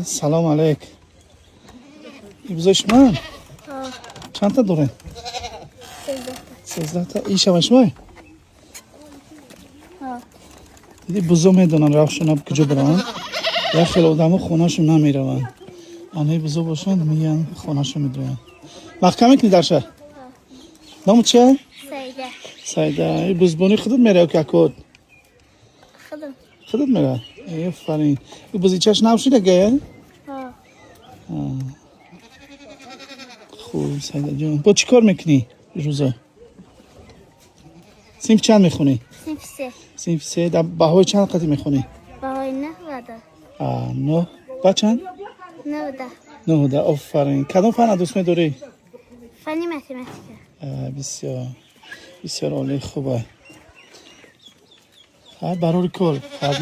Салом алейк. Ибзои шумо? Чандта доред? 13та. Ишава шумо? Диди, бузо медонанд рафшона куҷо бираванд. Як хел одамо хонашон намераванд. Анаи бузо бошанд, миян, хонашон медоянд. Маҳкам мекунӣ дарша? Ному чия? Сайда. Сайда. И бузбони худат мерав ки акод? Худам. Худат мера? Офарин. И бузичаш нав шуда гая? Ҳо. Хуб, Сайдаҷон. Бо чӣ кор мекунӣ рӯза? Синф чанд мехонӣ? Синфи се. Синфи се. Дар баҳои чанд қати мехонӣ? Баҳои нӯҳ ва даҳ. Нӯҳ ба чанд? Нӯҳ даҳ. Нӯҳ да. Офарин. Кадом фанна дӯст медорӣ? Фанни математика. Бисёр бисёр олӣ, хуба. Барори кор, хаб.